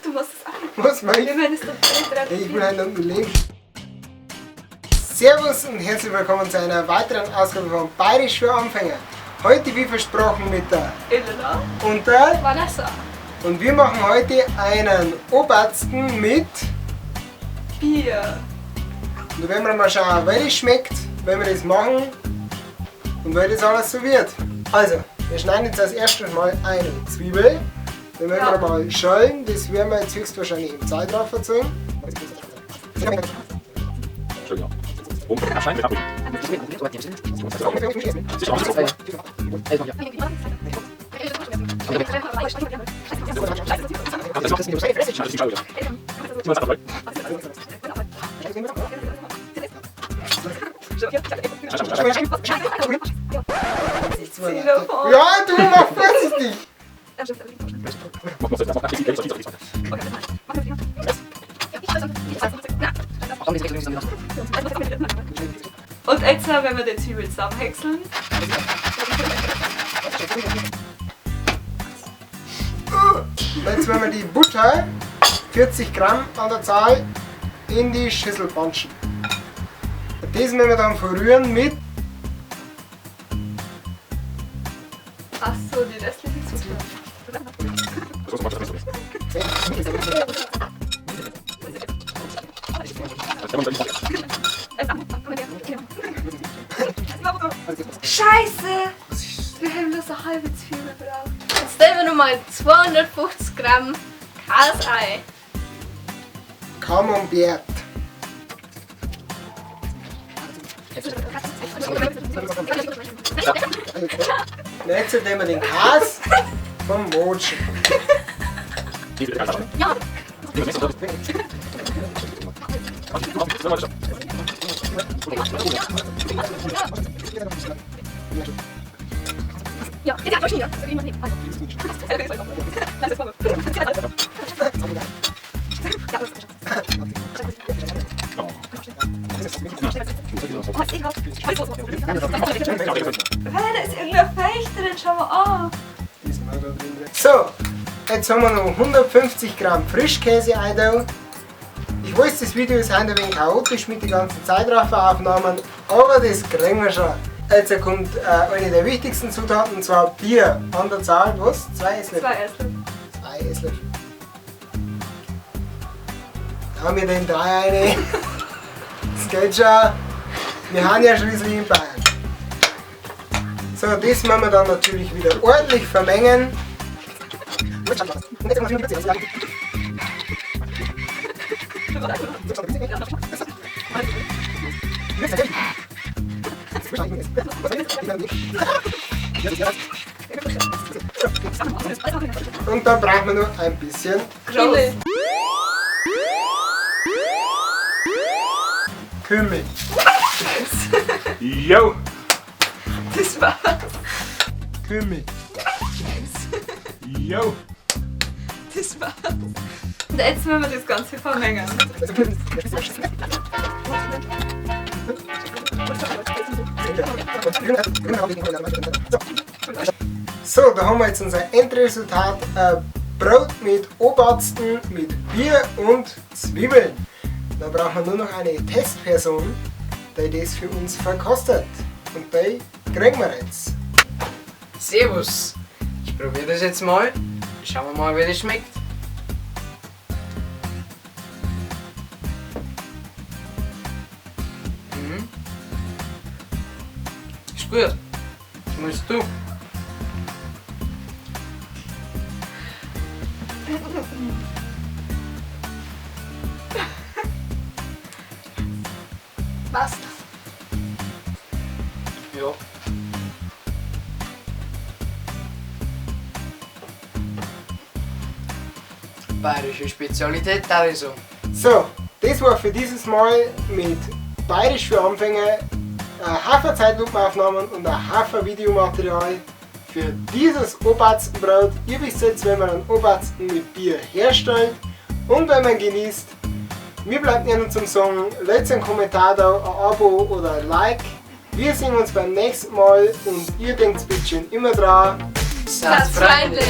Du musst es auch. Was mach ich? Wir werden es doch nicht Ich will halt unten leben. Servus und herzlich willkommen zu einer weiteren Ausgabe von Bayerisch für Anfänger. Heute wie versprochen mit der Elena. und der Vanessa. und wir machen heute einen Obatzdn mit. Bier. Und da werden wir mal schauen, wie das schmeckt, wenn wir das machen und wie das alles so wird. Also, wir schneiden jetzt als erstes mal eine Zwiebel. Dann werden wir mal schälen, das werden wir jetzt höchstwahrscheinlich im Zeitraffer zeigen. Ja, du mach vorsichtig! Und jetzt, wenn wir die Zwiebel zusammenhäckseln. Jetzt werden wir die Butter, 40 Gramm an der Zahl, in die Schüssel banschen. Das werden wir dann verrühren mit Ach so, die restlichen Zutaten. Scheiße! Wir haben nur so eine halbe Zwiebel braucht. Jetzt nehmen wir nochmal 250 Gramm Käse. Camembert. Und jetzt nehmen wir den Käse vom Motschen. Weil da ist irgendein Feucht drin, schau mal an. So, jetzt haben wir noch 150 Gramm Frischkäse eingetan. Ich weiß, das Video ist heute ein wenig chaotisch mit den ganzen Zeitrafferaufnahmen, aber das kriegen wir schon. Jetzt kommt eine der wichtigsten Zutaten, und zwar Bier. An der Zahl, was? 2 Esslöffel. 2 Esslöffel. 2 Esslöffel. Da haben wir den 3 eine. Das geht schon. Wir haben ja schließlich in Bayern. So, das müssen wir dann natürlich wieder ordentlich vermengen. Und dann brauchen wir noch ein bisschen Kümmel. Kümmel. Jo! Das war's. Kümmel. Jo! Das war's. Und jetzt müssen wir das Ganze vermengen. So, da haben wir jetzt unser Endresultat. Brot mit Obatzdn, mit Bier und Zwiebeln. Da brauchen wir nur noch eine Testperson, die das für uns verkostet. Und die kriegen wir jetzt. Servus! Ich probiere das jetzt mal. Schauen wir mal, wie das schmeckt. Mhm. Ist gut. Was meinst du? Passt. Ja. Bayerische Spezialität, da ist so. So, das war für dieses Mal mit Bayerisch für Anfänger, Haferzeitlupenaufnahmen und ein Hafer-Videomaterial für dieses Obatzdnbrot. Ihr wisst jetzt, wenn man einen Obatzdn mit Bier herstellt und wenn man genießt. Mir bleibt nur noch zum Sagen, lasst einen Kommentar da, ein Abo oder ein Like. Wir sehen uns beim nächsten Mal und ihr denkt bitte schön immer dran. Seid freundlich.